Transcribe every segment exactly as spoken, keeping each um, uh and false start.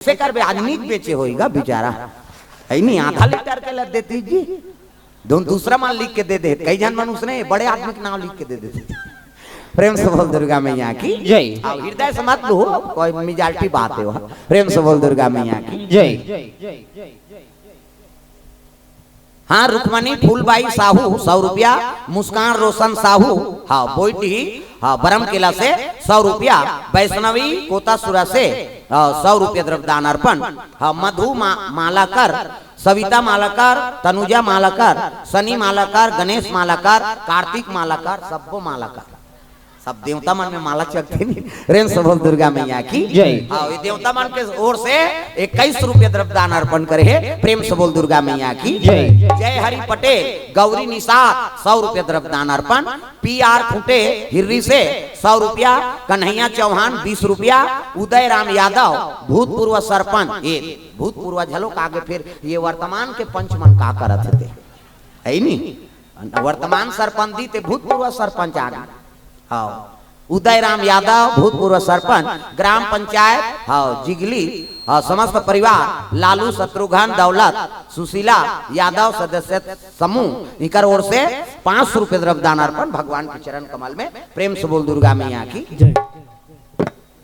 कइसे करबे, आज नी बेचे होइगा बिचारा। है नी, आधा लीटर के लद देती जी। दो दूसरा मन लिख के दे दे, कई झन मन उसने बड़े आदमी के नाम लिख के दे देते। प्रेम से बोल दुर्गा मैया की जय। अब हृदय से मत लो, कोई मिजाल्टी बात हे वह। प्रेम से बोल दुर्गा मैया की जय। हाँ, रुक्मणी फूलबाई साहू, सौ रुपया। मुस्कान रोशन साहू, हाँ, बोईडीह, हाँ, बरमकेला से सौ रुपया। वैष्णवी कोतासुरा से, हाँ, सौ रुपया द्रव्य दान अर्पण। हाँ, मधु मा-, मालाकर, सविता मालाकर, तनुजा मालाकर, सनी मालाकर, गणेश मालाकर, कार्तिक मालाकर, सब्बो मालाकर। सब देवता मन में माला चघथे नी। प्रेम से बोल दुर्गा मैया की जय। हाँ, ये देवता मन के ओर से इक्कीस रुपया द्रव्य दान अर्पण करे हे। प्रेम से बोल दुर्गा मैया की जय। जय हरि पटेल, गौरी निषाद, सौ रुपया द्रव्य दान अर्पण। पी आर खुंटे, हिर्री से सौ रुपया। कन्हैया चौहान, बीस रुपया। उदय राम यादव, भूतपूर्व सरपंच, ये भूतपूर्व झलो का आगे, फिर ये वर्तमान के पंच मन का करत हे ते, है नी? वर्तमान सरपंच दी ते भूतपूर्व सरपंच आगे। हाँ, उदय राम यादव, भूतपूर्व सरपंच, ग्राम पंचायत, हाँ, जिगली, हाँ, समस्त परिवार, लालू, शत्रुघ्न, दौलत, सुशीला यादव, सदस्य समूह, इनकर ओर से पाँच सौ रुपये द्रव्य दान अर्पण भगवान के चरण कमल में। प्रेम से बोल दुर्गा मैया की जय।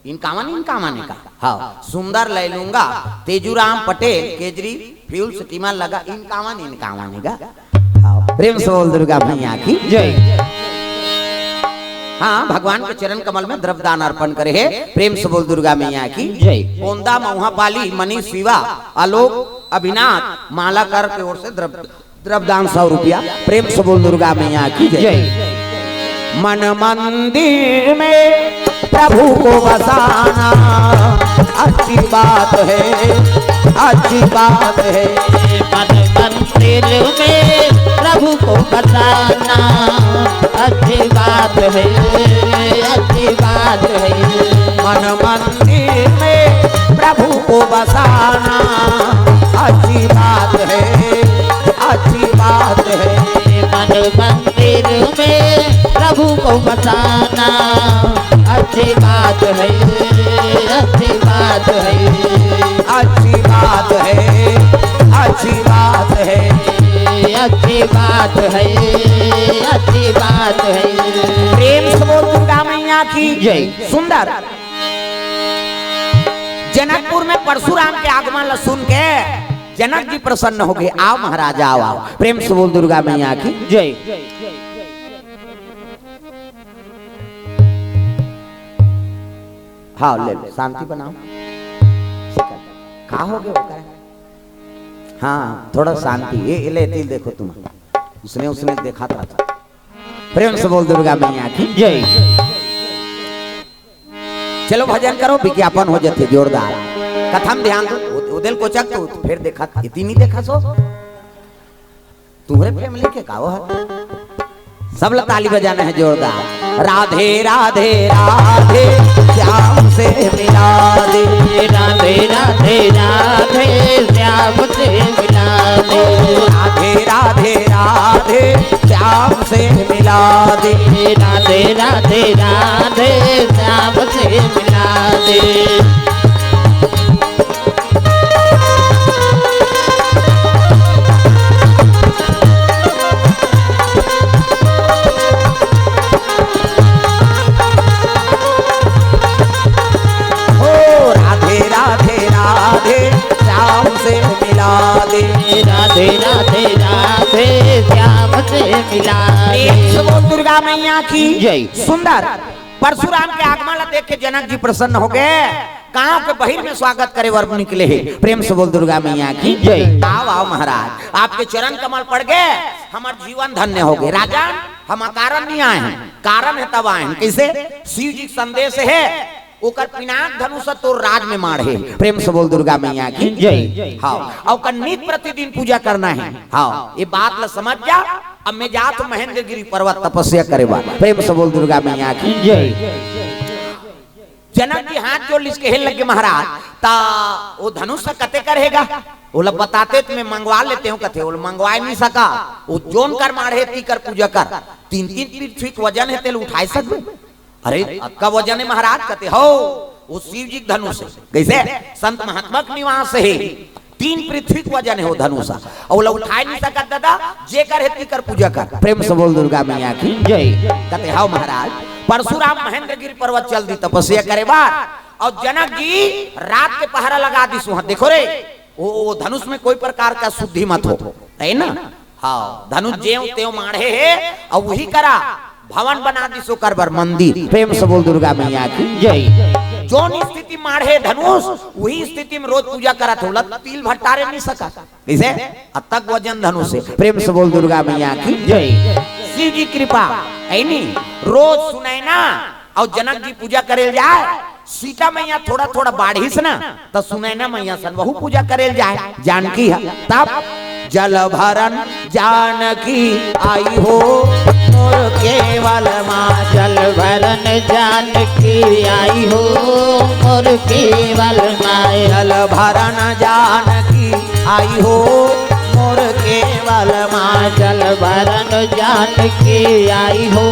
इनकावन, इनकावन का, हाँ, सुंदर लैलूंगा, तेजूराम पटेल, केजरी फ्यूल से टीमा लगा, इनकावन, इनकावन का। हाँ, प्रेम से बोल दुर्गा मैया की जय। हाँ, भगवान के चरण कमल में द्रव्य दान अर्पण करे हे। प्रेम से बोल दुर्गा मैया की जय। पोंदा मौहापाली, मनीष शिवा, आलोक अभिनाथ, मालाकर के ओर से द्रव्य, द्रव्य दान सौ रुपया। प्रेम से बोल दुर्गा मैया की जय। जय। मन मंदिर में प्रभु को बसाना अच्छी बात है, अच्छी बात है। मन मंदिर में प्रभु को बसाना अच्छी बात है, अच्छी बात है। मन मंदिर में प्रभु को बसाना अच्छी बात है, अच्छी बात है। मन मंदिर में प्रभु को बसाना अच्छी बात है, अच्छी बात है। अच्छी बात है, अच्छी बात है। अच्छी बात है, अच्छी बात है। प्रेम से बोल दुर्गा मैया की जय। सुंदर। जनकपुर में परशुराम के आगमन ला सुन के जनक जी प्रसन्न हो गए। आओ महाराज, आओ, आओ। प्रेम से बोल दुर्गा मैया की जय। हाँ, ले लो, शांति बनाओ। का हो गया ओकर? हाँ, थोड़ा शांति। ये, ये ले, तिल देखो तुम। उसने, उसने देखा था। प्रेम से बोल दुर्गा मैया की जय। चलो भजन करो, विज्ञापन हो जाते जोरदार। कथा में ध्यान दो, उ-, उदेल कोचक तो फिर देखा, इतनी नहीं देखा सो। तुम्हारे फैमिली के का हो? सब लोग ताली बजाना है जोरदार। राधे राधे राधे, श्याम से मिला दे। राधे राधे राधे, श्याम से मिला दे। राधे राधे राधे, श्याम से मिला दे। राधे राधे राधे, श्याम से मिला दे। ओ राधे राधे राधे, श्याम से मिला दे। राधे राधे राधे, श्याम से मिला दे। प्रेम से बोल दुर्गा मैया की जय। सुंदर। परशुराम के आगमन ला देख के जनक जी प्रसन्न हो गए। गांव के बहिर में स्वागत करे बर निकले हे। प्रेम से बोल दुर्गा मैया की जय। आओ, आओ महाराज, आपके चरण कमल पड़ गए, हमार जीवन धन्य हो गए। राजन, हम अकारण नहीं आए हैं, कारण है तब आए हैं। कैसे? शिव जी के संदेश है, ओकर पिनाक धनुष तोर राज में माढ़े। प्रेम से बोल दुर्गा मैया की जय। हाँ, अउ ओकर नित प्रतिदिन पूजा करना है। हाँ, ये बात ला समझ जा। अब मैं जात हूँ महेंद्रगिरी पर्वत तपस्या करे बर। प्रेम से बोल दुर्गा मैया की जय। जनक जी हाथ जोड़ लिस के हेल लगे महाराज, ता वो धनुष कते करेगा? ओला बताते तो मैं मंगवा लेते हूँ, कथे ओला मंगवा नहीं सका। वो जोन कर माढ़े ती कर पूजा कर, तीन तीन पृथ्वी के वजन है, तेल उठाए सकबे? अरे अतका वजन है महाराज, कथे हो। वो शिव जी के धनुष हे। कइसे? संत महात्मा के निवास हे। तीन पृथ्वी के वजन हे वो धनुष ह। अउ ओला उठाय नइ सकत दादा, जेकर हे तेकर पूजा कर। प्रेम से बोल दुर्गा मैया की जय। कथे, "हव महाराज, परशुराम महेंद्रगिरी पर्वत चल दिस तपस्या करे बर, अउ जनक जी रात के पहरा लगा दिस उहाँ।" देखो रे, वो, वो धनुष में कोई प्रकार का अशुद्धि मत हो, हे ना? हव, धनुष जेव तेव माढ़े हे, अउ उही करा भवन बना दिस ओकर बर मंदिर। प्रेम से बोल दुर्गा मैया की जय। जउन स्थिति माढ़े धनुष, उही स्थिति में रोज पूजा करत हे, ओला तिल भर टारे नइ सकत। कइसे? अतक वजन धनुष हे। प्रेम से बोल दुर्गा मैया की जय। शिव जी कृपा, हे नी? रोज सुनैना अउ जनक जी पूजा करे ल जाय, सीता मैया थोड़ा थोड़ा बाढ़िस ना, त सुनैना मैया सन वहू पूजा करे ल जाय। जानकी ह तब जल भरन जानकी आई हो, मोर केवल माँ। जल भरन जानकी आई हो, मोर केवल माँ। जल भरन जानकी आई हो, मोर केवल माँ। जल भरन जानकी आई हो,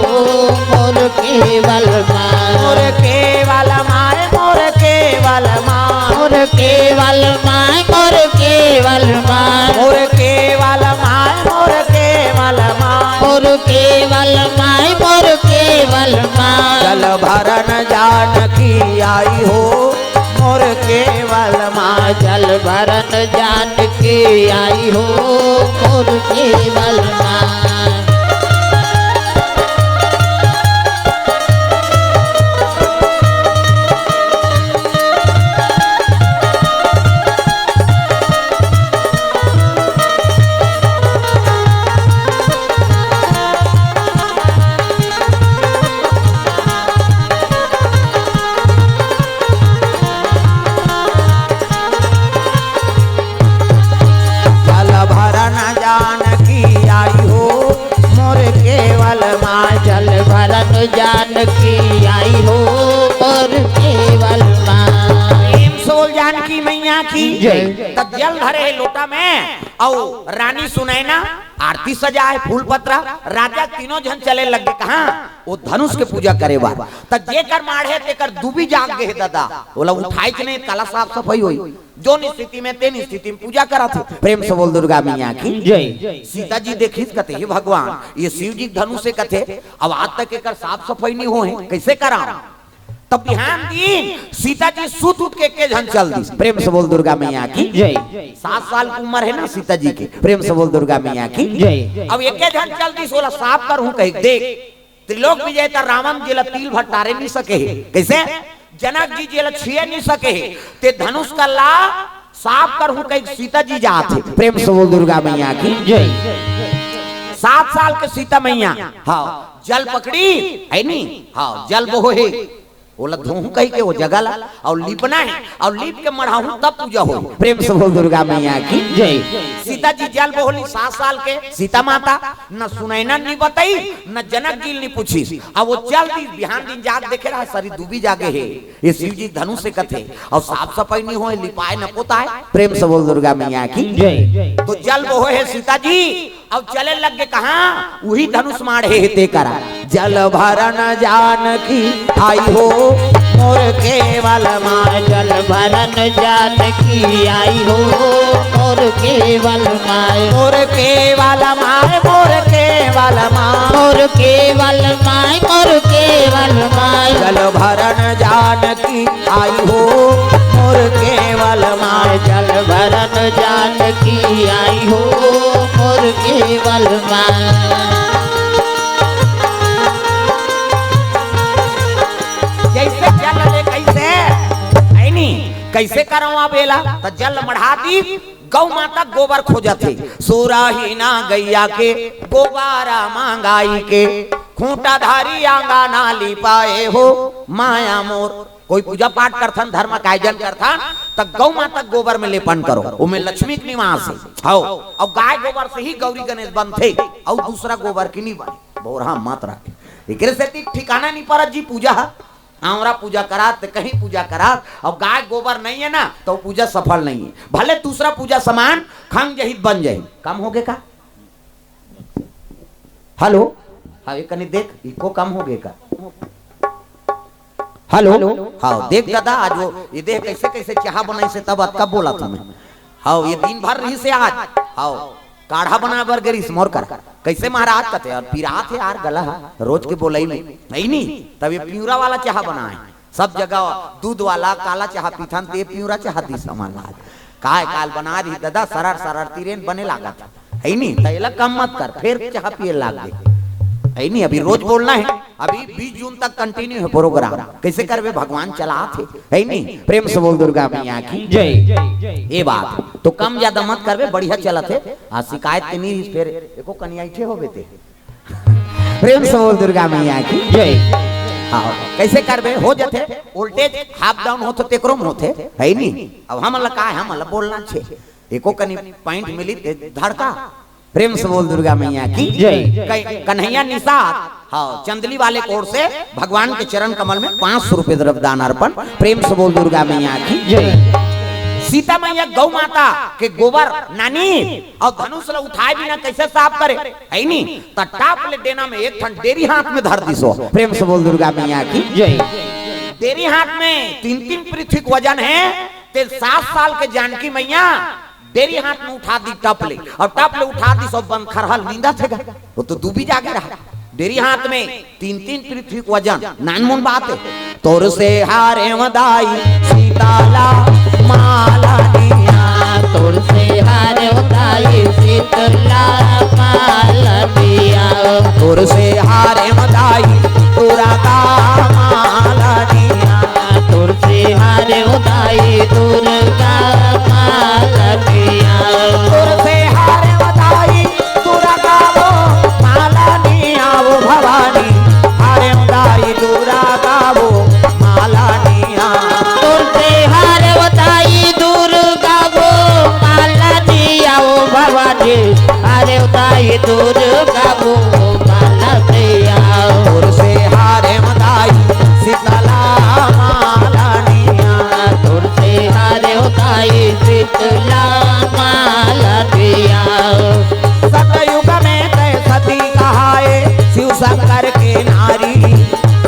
मोर केवल माँ। मोर केवल माय, मोर केवल माँ। मोर केवल माय, मोर केवल माँ। मोर केवल माय, मोर केवल माँ। मोर केवल माय, मोर केवल माँ। जल भरन जानकी आई हो, मोर केवल माँ। जल भरन जानकी आई हो, मोर केवल माँ। जल भरन जानकी आई हो, मोर केवल माँ। जल भरन जानकी आई हो, मोर केवल माँ। प्रेम से बोल जानकी मैया की जय। त जल धरे हे लोटा में, अउ रानी सुनैना आरती सजाय, फूल पतरा, राजा तीनों झन चले लगे कहाँ? वो धनुष के पूजा करे बर। त जेकर माढ़े तेकर दूबी जाग गे हे दादा, ओला उठाय के नइ, काला साफ सफाई होई। जउन स्थिति में तेन स्थिति में पूजा करत हे। प्रेम से बोल दुर्गा मैया की जय। सीता जी देखिस कथे, "हे भगवान, ये शिव जी के धनुष हे कथे, अउ आज तक एकर साफ सफाई नइ होय हे, कइसे करांव?" तब बिहान दिन सीता जी सुत उठ के एके झन चल दिस। प्रेम से बोल दुर्गा मैया की जय। सात साल के उमर हे ना सीता जी के। प्रेम से बोल दुर्गा मैया की जय। अब एके झन चल दिस, ओला साफ करहूं कहिके, देख, त्रिलोक विजेता रावण जेला तिल भर टारे नइ सके हे। कइसे? जनक जी जेला छुए नइ सके हे, ते धनुष कर ला साफ करहूं कहिके सीता जी जात हे। प्रेम से बोल दुर्गा मैया की जय। सात साल के सीता मैया, हव, जल पकड़ी, हे नी? हव, जल बोहे हे। ओला धोहूं कहिके वो जगह ला, अउ लीपना हे, अउ लीप के मढ़ाहूं तब पूजा होही। प्रेम से बोल दुर्गा मैया की जय। सीता जी जल बोहली, सात साल के सीता माता, न सुनैना नइ बतइस, न जनक जी नइ पूछिस। अब वो चल दिस, बिहान दिन जाग देखे रहा, सरी दूबी जागे हे। ये शिव जी धनुष हे कथे, अउ साफ सफाई नइ होय, लिपाय न पोताय। प्रेम से बोल दुर्गा मैया की जय। त जल बोहे हे सीता जी, अउ चले लगे कहाँ? उही धनुष माढ़े हे तेकरा। जल भरन जानकी आई हो, मोर केवल माँ। जल भरन जानकी आई हो, मोर केवल माँ। मोर केवल माँ, मोर केवल माँ। मोर केवल माँ, मोर केवल माँ। जल भरन जानकी आई हो, मोर केवल माँ। जल भरन जानकी आई हो, मोर केवल माँ। जइसे जल ले कइसे, हे नी? कइसे करंव अब एला? त जल मढ़ा दिस, गौ माता गोबर खोजत हे। सुरहिना गैया के गोबरा मंगाई के, खूंटा धरी आंगना लिपाए हो माया मोर। कोई पूजा पाठ करथन, धर्म का आयोजन करथन, त गौ माता गोबर में लेपन करो, ओमे लक्ष्मी के निवास हे। हव, अउ गाय गोबर से ही गौरी गणेश बनथे, अउ दूसरा गोबर के नइ बने। बोरहा मत रखे। एकरे सेती ठिकाना नइ परत जी पूजा ह। आंवरा पूजा करात, त कहीं पूजा करात, अउ गाय गोबर नइ हे ना, त वो पूजा सफल नइ हे। भले दूसरा पूजा समान खंग जहित बन जाही। कम होगे का? हेलो, हाँ, एक कनी देख, इको कम होगे का? हेलो। हाँ, देख दादा, आज वो ये देख कैसे कैसे चाहा बनाइस हे, तब अतका बोलत हँव मैं। हाँ, ये दिन भर रहिस हे आज। हाँ, काढ़ा बनाए बर गे रहिस मोर कर। कैसे महाराज कथे, अउ पिरात हे यार गला ह, रोज के बोलई में। नहीं, नहीं, तब ये पिंवरा वाला चाहा बनाए। सब जगह दूध वाला काला चाहा पीथन, ते पिंवरा चाहा दिस हमन ला आज। काय काल बना दिस दादा, सरर सरर तिरेन बने लागत हे। हे नी, त एला कम मत कर, फेर चाहा पिए लाग गे। हे नी, अभी रोज बोलना हे, अभी बीस जून तक continue हे program। कैसे करबे, भगवान चलात हे, हे नी? प्रेम से बोल दुर्गा मैया की जय। ये बात तो कम ज्यादा मत करबे, बढ़िया चलत हे। आ, शिकायत के नहीं, फेर एको कनिया इठे होबे ते। प्रेम से बोल दुर्गा मैया की जय। हाँ, कैसे करबे, हो जथे, voltage half down होथे, तेकरो में होथे, हे नी? अब हमन ला का हे, हमन ला बोलना छे। एको कनी point मिली ते धड़का। प्रेम से बोल दुर्गा मैया की जय। कै-, कन्हैया निषाद, हाँ, चंदली वाले कोर से भगवान के चरण कमल में पाँच सौ रुपए द्रव्य दान अर्पण। प्रेम से बोल दुर्गा मैया की जय। सीता मैया गौ माता के गोबर नानी अउ धनुष ला उठाए बिना कैसे साफ करे, हे नी? त टाप ले डेना में एक ठन डेरी हाथ में धर दिस हो। प्रेम से बोल दुर्गा मैया की जय। डेरी हाथ में तीन तीन पृथ्वी के वजन हे, ते सात साल के जानकी मैया डेरी हाथ में उठा दिस टप ले, अउ टप ले उठा दिस, सब बंद खरहल नींदत हे गा, वो तो दूबी जागे रहा। डेरी हाथ में तीन तीन पृथ्वी के वजन, नानमुन बात हे। तोर से हारेंव दाई सीतला माला दिया। तोर से हारेंव दाई सीतला माला दिया। तोर से हारेंव दाई दुर्गा माला दिया। तोर से हारेंव दाई दुर्गा माला दिया। तोर से हारेंव दाई दुर्गा वो माला दिया वो भवानी। हारेंव दाई दुर्गा वो माला दिया। तोर से हारेंव दाई दुर्गा वो माला दिया वो भवानी। हारेंव दाई दुर्गा वो माला दिया। तोर से हारेंव दाई सीतला माला दिया। तोर से हारेंव दाई सीतला माला दिया। सतयुग में तै सती कहाए शिव शंकर के नारी।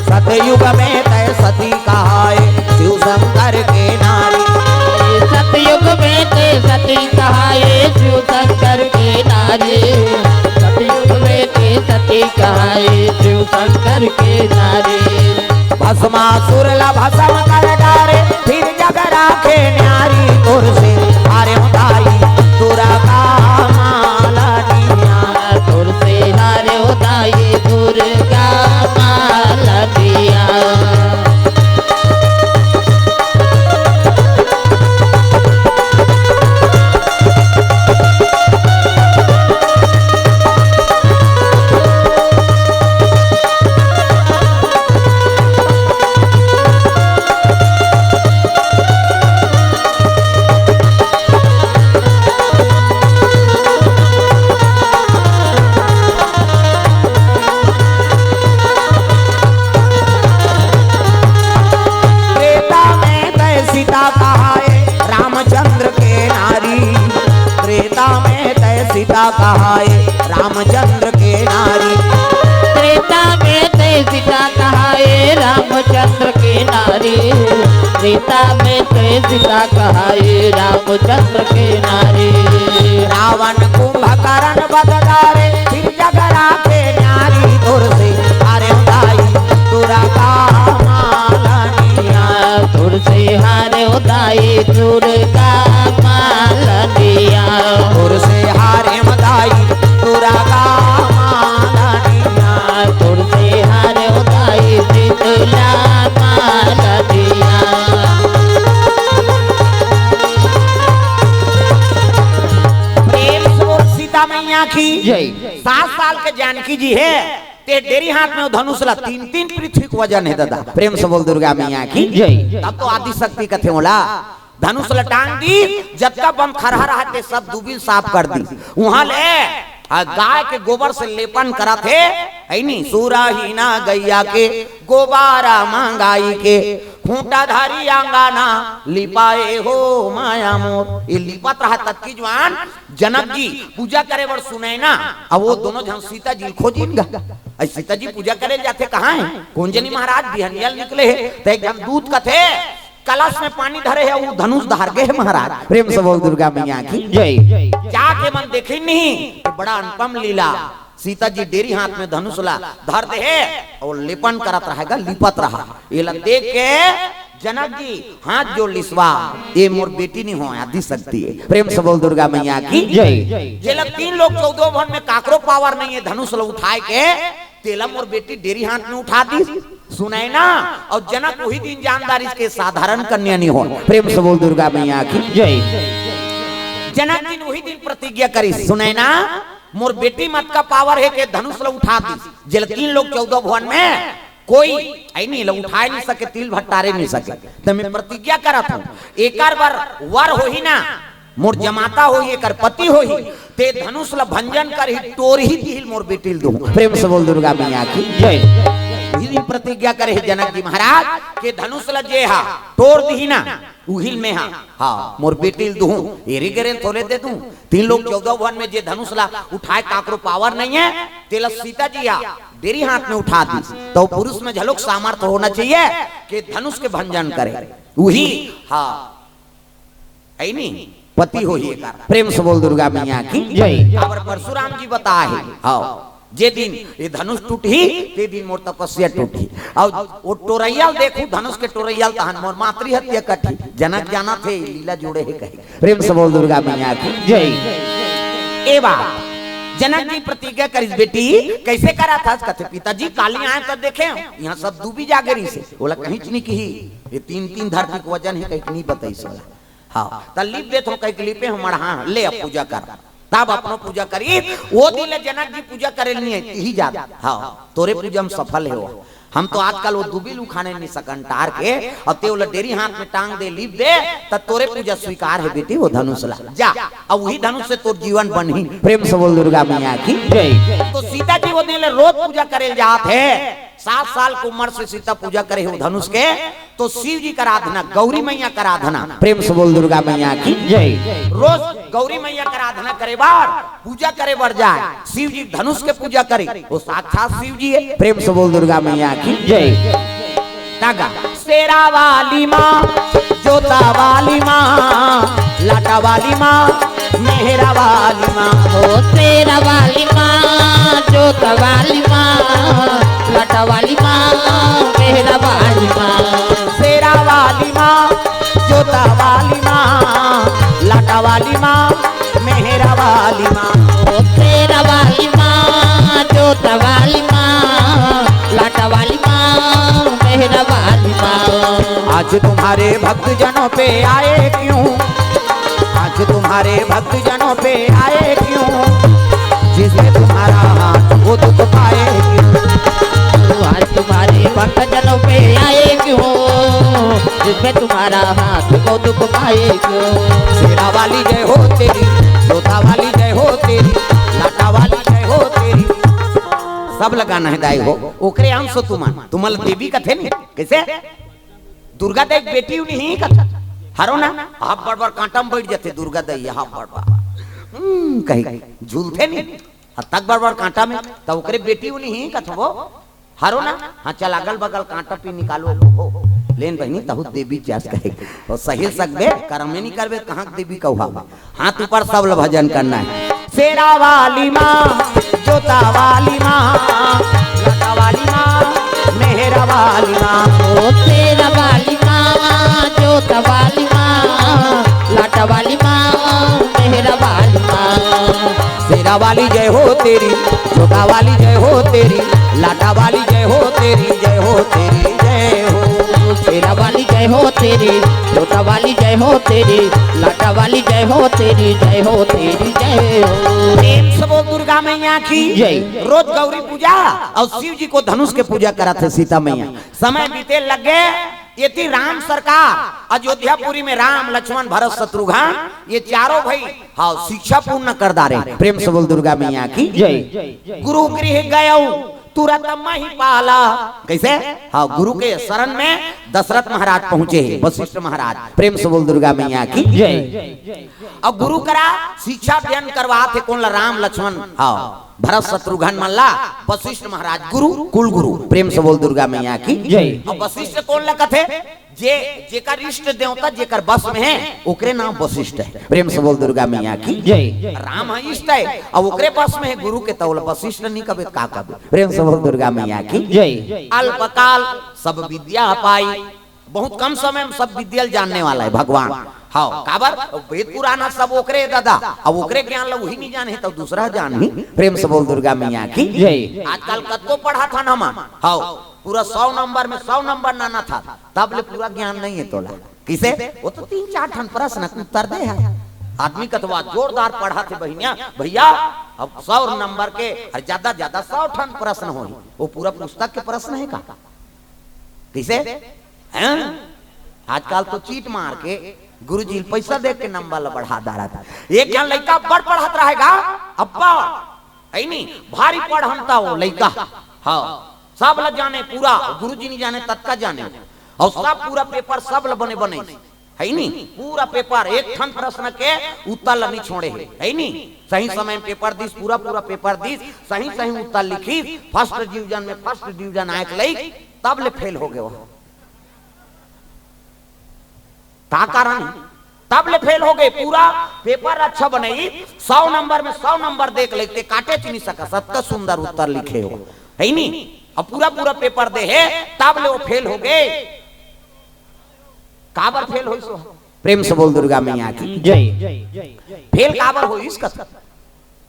सतयुग में तै सती कहाए शिव शंकर के नारी। सतयुग में तै सती कहाए शिव शंकर के नारी। सतयुग में तै सती कहाए शिव शंकर के नारी। भस्मासुर ला भस्म कर डारे, फिर जग राखे न्यारी। तोर से हारेंव दाई दुर्गा माला दिया। तोर से हारेंव दाई दुर्गा माला दिया। त्रेता में तै सीता कहाए रामचंद्र के नारी। त्रेता में तै सीता कहाए रामचंद्र के नारी। त्रेता में तै सीता कहाए रामचंद्र के नारी। त्रेता में तै सीता कहाए रामचंद्र के नारी। रावण कुंभकर्ण वध डारे, फिर जग राखे न्यारी। तोर से हारेंव दाई दुर्गा माला दिया। तोर से हारेंव दाई दुर्गा माला दिया। तोर से हारेंव दाई दुर्गा माला दिया। तोर से हारेंव दाई सीतला माला दिया। प्रेम से बोल सीता मैया की जय। सात साल के जानकी जी हे, ते डेरी हाथ में वो धनुष ला, तीन तीन पृथ्वी के वजन हे दादा। प्रेम से बोल दुर्गा मैया की जय। तब तो आदि शक्ति कथे ओला। धनुष ला टांग दिस, जतका बंद खरहा रहा ते सब दूबी साफ कर दिस। उहाँ ले, आ, गाय के गोबर से लेपन करत हे, हे नी, सुरहीना गैया के गोबारा मंगाई के, खूंटा धरी अंगना लिपाए हो माया मोर। ये लिपत रहा ततकी जुवार जनक जी पूजा करे बर सुनैना, अब वो दोनों झन सीता जी ल खोजिन गा। अई सीता जी पूजा करे जाथे, कहाँ हे? कोन जनी महाराज, बिहनिया ल निकले हे, त एक झन दूत कथे, कलश में पानी धरे हे, वो धनुष धार गे हे महाराज। प्रेम से बोल दुर्गा मैया की जय। जाके मन देखिन नहीं, बड़ा अनुपम लीला। सीता जी डेरी हाथ में धनुष ला धर दे हे अउ लेपन करत रहेगा, लिपत रहा। एला देख के जनक जी हाथ जोड़ लिस, ए मोर बेटी नहीं हो, आदि शक्ति हे। प्रेम से बोल दुर्गा मैया की जय। जेला तीन लोक चौदह भुवन में काकरो पावर नहीं हे धनुष ला उठाए के, तेला मोर बेटी डेरी हाथ में उठा दिस। सुनैना अउ जनक उही दिन जान डारिस के साधारण कन्या नहीं हो। प्रेम से बोल दुर्गा मैया की जय। जनक जी उही दिन प्रतिज्ञा करिस, सुनैना, मोर बेटी म अतका पावर हे के धनुष ला उठा दिस, जेला तीन लोक चौदह भुवन में कोई अई नहीं, ला उठाए नहीं सके, तिल भट्टारे नहीं सके। त मैं प्रतिज्ञा करत हूँ, एकर बर वर होही ना, मोर जमाता होही, एकर पति होही, ते धनुष ला भंजन करही, टोरही दिही ल मोर बेटी ल दूँ। प्रेम से बोल दुर्गा मैया की जय। इही दिन प्रतिज्ञा करे हे जनक जी महाराज के धनुष ला जे हा टोर दिही ना, उही ल मैं हा, हाँ, मोर बेटी ल दूँ, एरी गेरे ल थोरे दे दूँ। तीन लोक चौदह भुवन में जे धनुष ला उठाए काकरो पावर नहीं हे, तेला सीता जी हा डेरी हाथ में उठा दिस। त पुरुष में घलोक सामर्थ्य होना चाहिए के धनुष के भंजन करे। उही, हाँ, अई नहीं, पति होही एकर। प्रेम से बोल दुर्गा मैया की जय। काबर परशुराम जी बताए हे, हाँ, जे दिन ये धनुष टूटही, ते दिन मोर तपस्या टूटही। अउ वो टोरैया ल देखहूँ, धनुष के टोरैया ल, तहन मोर मातृ हत्या कटही। जनक जानथे लीला जोड़े हे कहे। प्रेम से बोल दुर्गा मैया की जय। ए बात जनक जी प्रतिज्ञा करिस, बेटी कइसे करत हस? कथे, पिताजी काली आए त देखे हँव, इहाँ सब दूबी जागे रहिसे, ओला कहींच नहीं किही, ये तीन तीन धरती के वजन हे कहिके नहीं बताइस ओला। हाँ, त लिप देथँव कहिके लिपे हँव मड़हा, ले अब पूजा कर। तब अपनो पूजा करिस, वो दिन ले जनक जी पूजा करे ल नहीं आइस, इही जात। हाँ, तोरे पूजा म सफल हे वो। हम तो आजकल वो दूबी ल उखाड़े नहीं सकन टार के, अउ ते ओला डेरी हाथ में टांग दे, लिप दे, त तोरे पूजा स्वीकार हे बेटी, वो धनुष ला। जा, अउ उही धनुष से तोर जीवन बनही। प्रेम से बोल दुर्गा मैया की जय। तो सीता जी वो दिन ले रोज पूजा करे ल जात हे। सात साल के उमर से सीता पूजा करे हे वो धनुष के, तो शिव जी के आराधना, गौरी मैया के आराधना। प्रेम से बोल दुर्गा मैया की जय। रोज गौरी मैया के आराधना करे बर, पूजा करे बर जाए, शिव जी धनुष के पूजा करे, वो साक्षात शिव जी हे। प्रेम से बोल दुर्गा मैया की जय। तागा। शेरा वाली माँ, जोता वाली माँ, लाटा वाली माँ, मेहरा वाली माँ। ओ शेरा वाली माँ, जोता वाली माँ, लाटा वाली माँ, मेहरा वाली माँ। शेरा वाली माँ, जोता वाली माँ, लाटा वाली माँ, मेहरा वाली माँ। ओ शेरा वाली माँ, जोता वाली माँ, लाटा वाली माँ, मेहरा वाली माँ। आज तुम्हारे भक्तजनों पे आए क्यों, आज तुम्हारे भक्तजनों पे आए क्यों, जिसमें तुम्हारा हाथ वो दुख पाए क्यों। आज तुम्हारे भक्तजनों पे आए क्यों, जिसमें तुम्हारा हाथ वो दुख पाए क्यों। शेरा वाली जय हो तेरी, जोता वाली जय हो तेरी, लाटा वाली जय हो तेरी। सब लगाना है दाई हो, ओकरे अंश हो तुमन, तुमन देवी कथे नहीं, कइसे? दुर्गा दाई के बेटी उनी ही कथे, हरो ना, हाफ बड़ बड़ कांटा में बैठ जाथे दुर्गा दाई, हाफ बड़ बड़, हम्म, कही, झूलथे नहीं, हद तक बड़ बड़ कांटा में, त ओकरे बेटी उनी ही कथे वो, हरो ना, हाँ, चल अगल बगल कांटा पी निकालो, हो, लेन बहिनी, तहु देवी जास कहे, अउ सहिल सकबे, करम में नहीं करबे, कहाँ के देवी कहू हम? हाथ ऊपर, सब ल भजन करना है। शेरा वाली माँ, जोता वाली माँ, लाटा वाली माँ, मेहरा वाली माँ। ओ शेरा वाली माँ, जोता वाली माँ, लाटा वाली माँ, मेहरा वाली माँ। शेरा वाली जय हो तेरी, जोता वाली जय हो तेरी, लाटा वाली जय हो तेरी, जय हो तेरी, जय हो। शेरा वाली जय हो तेरी, जोता वाली जय हो तेरी, लाटा वाली जय हो तेरी, जय हो तेरी, जय हो। प्रेम से बोल दुर्गा मैया की जय। रोज गौरी पूजा अउ शिव जी को धनुष के पूजा करत हे सीता मैया। समय बीते लगे, एती राम सरकार अयोध्यापुरी में राम, लक्ष्मण, भरत, शत्रुघ्न, ये चारों भाई, हाँ, शिक्षा पूर्ण कर डारे। प्रेम से बोल दुर्गा मैया की जय। गुरु गृह गयौ तुरत महिपाला। कइसे? हाँ, गुरु के शरण में दशरथ महाराज पहुँचे हे, वशिष्ठ महाराज। प्रेम से बोल दुर्गा मैया की जय। अउ गुरु करा शिक्षा अध्ययन करवात हे कोन ला? राम लक्ष्मण, हाँ, भरत शत्रुघ्न मन ला वशिष्ठ महाराज गुरु, कुल गुरु। प्रेम से बोल दुर्गा मैया की जय। अब वशिष्ठ कोन ला कथे? जे, जेकर इष्ट देवता जेकर बस में हे, ओकरे नाम वशिष्ठ हे। प्रेम से बोल दुर्गा मैया की जय। राम ह इष्ट हे, अब ओकरे बस में हे गुरु के, त ओला वशिष्ठ नहीं कबे, का कबे? प्रेम से बोल दुर्गा मैया की जय। अल्पकाल सब विद्या पाई, बहुत कम समय में सब विद्या ल जानने वाला हे भगवान। हव, काबर? अब वेद पुराण ह सब ओकरे हे दादा, अब ओकरे ज्ञान ला उही नहीं जाने, त दूसरा जानही। प्रेम से बोल दुर्गा मैया की जय। आजकल कतको पढ़त हन हमन, हव, पूरा सौ नंबर में सौ नंबर लानत हस, तब ले पूरा ज्ञान नहीं हे तोला। कइसे? वो तो तीन चार ठन प्रश्न के उत्तर दे हे। आदमी कथे, "वाह, जोरदार पढ़त हे बहिनिया, भैया, अब सौ नंबर के, अउ ज्यादा ज्यादा सौ ठन प्रश्न होही।" वो पूरा पुस्तक के प्रश्न हे का? कइसे? हैं? आजकल तो चीट मार के गुरुजी ल पैसा दे के नंबर ला बढ़ा डारत हे। एक झन लइका अब्बड़ पढ़त रहे गा, अब्बड़, हे नी? भारी पढ़ंता वो लइका। हव, सब ला जाने पूरा, गुरुजी नहीं जाने, ततका जाने। अउ सब पूरा पेपर सब ला बने बने, हे नी? पूरा पेपर, एक ठन प्रश्न के उत्तर ला नहीं छोड़े हे, हे नी? सही समय में पेपर दिस, पूरा पूरा पेपर दिस, सही सही उत्तर लिखिस, फर्स्ट डिवीजन में फर्स्ट डिवीजन आए के लइक, तब ले फेल हो गे वो। का कारण हे? तब ले फेल हो गे। पूरा पेपर अच्छा बनई, सौ नंबर में सौ नंबर दे के लइक, ते काटेच नहीं सकस, अतका सुंदर उत्तर लिखे हो, हे नी? अब पूरा पूरा पेपर दे हे, तब ले वो फेल हो गे। काबर फेल होइस वो? प्रेम से बोल दुर्गा मैया की जय। फेल काबर होइस कस?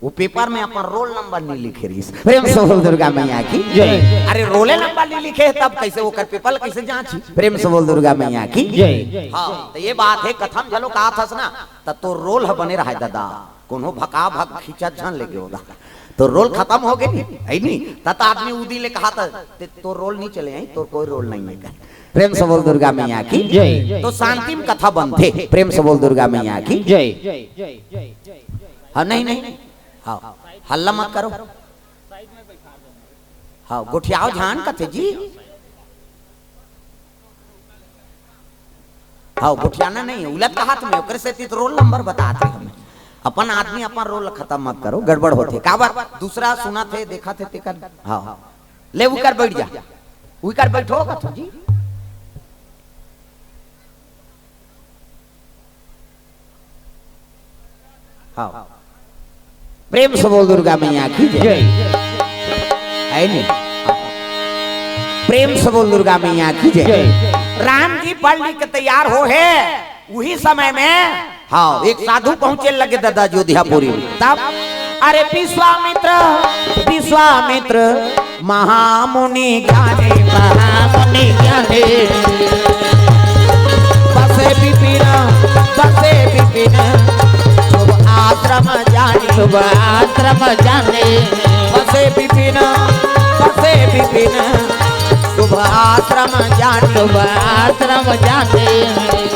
वो पेपर में अपन रोल नंबर नहीं लिखे रहिस। प्रेम से बोल दुर्गा मैया की जय। अरे, रोले नंबर नहीं लिखे हे, तब कइसे ओकर पेपर कइसे जांचही? प्रेम से बोल दुर्गा मैया की जय। हव, त ये बात हे, कथा म घलो कहाथस ना, त तोर रोल ह बने रहय दादा, कोनो भका भक खींचत झन लेगे ओला, तोर रोल खतम हो गे नी, हे नी? त, त आदमी उदी ले कहाथे, "ते, तोर रोल नहीं चले हे, तोर कोई रोल नहीं हे।" प्रेम से बोल दुर्गा मैया की जय। तो शांति में कथा बनथे। प्रेम से बोल दुर्गा मैया की जय। हव, नहीं, नहीं, हव, हल्ला मत करो। हव, गोठियाव झन कथे जी। हव, गोठियाना नहीं हे, उलट कहात में, ओकरे सेती तो रोल नंबर बतात हे हमें। अपन आदमी अपन रोल खतम मत करो, गड़बड़ होथे। काबर? दूसरा सुनत हे, देखत हे, तेकर। हव, ले उकर बैठ जा, उकर बैठो कथो जी। हव, प्रेम से बोल दुर्गा मैया की जय। जय। हे नी? प्रेम से बोल दुर्गा मैया की जय। जय। राम जी पढ़ लिख के तैयार हो हे, उही समय में, हव, एक साधु पहुंचे लगे दादा अयोध्यापुरी में। तब, अरे विश्वामित्र, विश्वामित्र महामुनि ज्ञानी, महामुनि ज्ञानी। बसे विपिन, बसे विपिन, शुभ आश्रम जानी। शुभ आश्रम जानी। बसे विपिन, बसे विपिन, शुभ आश्रम जानी। शुभ आश्रम जानी।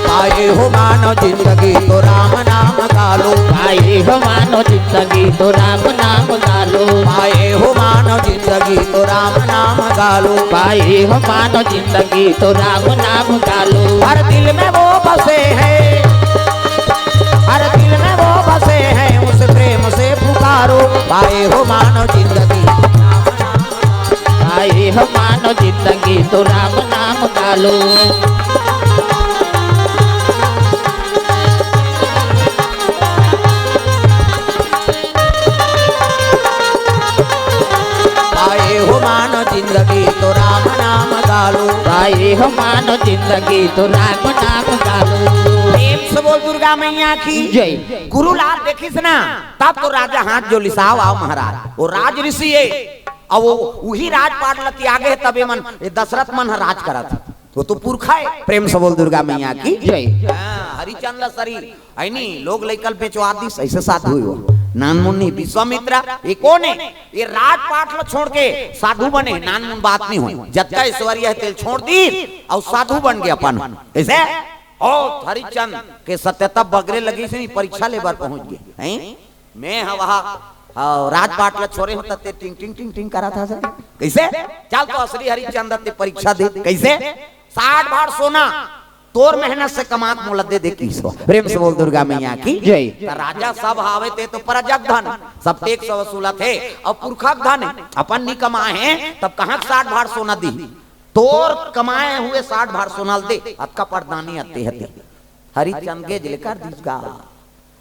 पाए हो मानव जिंदगी तो राम नाम गालो। पाए हो मानव जिंदगी तो राम नाम गालो। पाए हो मानव जिंदगी तो राम नाम गालो। पाए हो मानव जिंदगी तो राम नाम गालो। हर दिल में वो बसे हैं, हर दिल में वो बसे हैं, उस प्रेम से पुकारो। पाए हो मानव जिंदगी, पाए हो मानव जिंदगी तो राम नाम गालो। पाए हो मानव जिंदगी तो राम नाम गालो। पाए हो मानव जिंदगी तो राम नाम गालो। प्रेम से बोल दुर्गा मैया की जय। गुरु लाल देखिस ना, तब तो राजा हाथ जोलिस, "आव, आव महाराज।" वो राज ऋषि हे, अउ वो उही राजपाट ल त्यागे हे, तब एमन, ये दशरथ मन ह राज करत हे। वो तो पुरखा हे। प्रेम से बोल दुर्गा मैया की जय। हाँ, हरिचंद ल सरी, हे नी, लोग लइका ल बेचवा दिस, अइसे साधु हे वो। नानमुनि विश्वामित्र, ये कोन हे? ये राजपाट ल छोड़ के साधु बने, नानमुन बात नहीं होय। जतका ऐश्वर्य हे तेला छोड़ दिस, अउ साधु बन गे अपन। कइसे? ओ हरिचंद के सत्यता बगरे लगिस नी, परीक्षा ले बर पहुंच गे। हैं? मैं हवा, हाँ, राजपाट ल छोरे हों त ते टिंग टिंग टिंग टिंग करत हस। कइसे? चल तो असली हरिचंद ते परीक्षा दे। कइसे? साठ भार सोना, तोर मेहनत से कमात मोला दे दे किसो। प्रेम से बोल दुर्गा मैया की जय। त राजा सब हावे ते तो प्रजक धन, सब टैक्स वसूलत हे, अउ पुरखक धन हे, अपन नी कमाए हे, तब कहाँ के साठ भार सोना दी? तोर कमाए हुए साठ भार सोना ल दे, अतका परदानी अते हते। हरिचंद गे जेले कर दीस गा।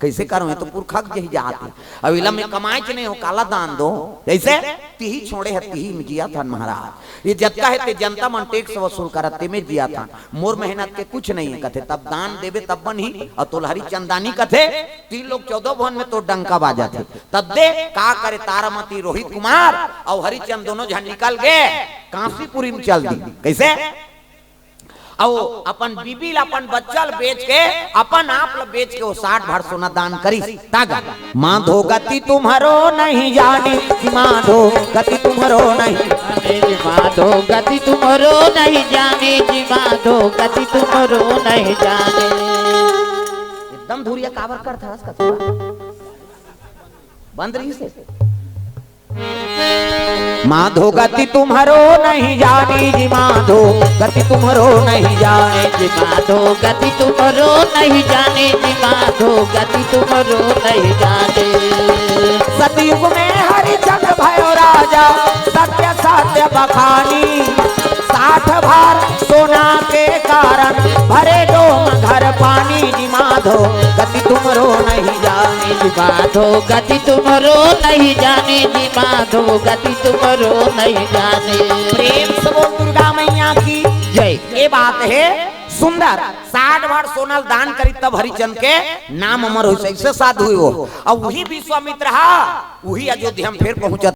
कइसे करो, ये तो पुरखक जही जात हे। अब इला में कमाए च नहीं हो, काला दान दो। जैसे तिही छोड़े हे, तिही में जियाथन महाराज। ये जतका हे ते जनता मन टैक्स वसूल करत, ते में जियाथन। मोर मेहनत के कुछ नहीं हे, कथे, तब दान देबे तब बनही। अउ तोला हरिचंदानी कथे, तीन लोक चौदह भुवन में तो डंका बाजत हे। तब दे, का करे, तारामती रोहित कुमार अउ हरिचंद दोनों झन निकल गे, कांसीपुरी में चल दी। कइसे? अउ अपन बीबी ला, अपन बच्चा ला बेच के, अपन आप ला बेच के वो साठ भार सोना दान करिस। तागा, माधो गति तुम्हरो नहीं जानी, कि माधो गति तुम्हरो नहीं। जाने जी माधो गति तुम्हरो नहीं जाने जी माधो गति तुम्हरो नहीं जाने। एकदम धुरिया काबर करथस कथुआ। बंद रही से। माधो गति तुम्हरो नहीं जानी जी माधो गति तुम्हरो नहीं जाने। जी माधो गति तुम्हरो नहीं जाने जी माधो गति तुम्हरो नहीं जाने। सतयुग में हरिचंद भयो राजा, सत्य सत्य बखानी। साठ भार सोना के कारण भरे डोम घर पानी जी माधो गति तुम्हरो नहीं जानी। जी माधो गति तुम्हरो नहीं जानी जी माधो गति तुम्हरो नहीं जानी। प्रेम से बोल दुर्गा मैया की जय। ये बात हे सुंदर। साठ भार सोना ल दान करी तब हरिचंद के नाम अमर होइस, अइसे साधु हे वो। अउ वही विश्वामित्र हा, वही अयोध्या में फेर पहुंचत।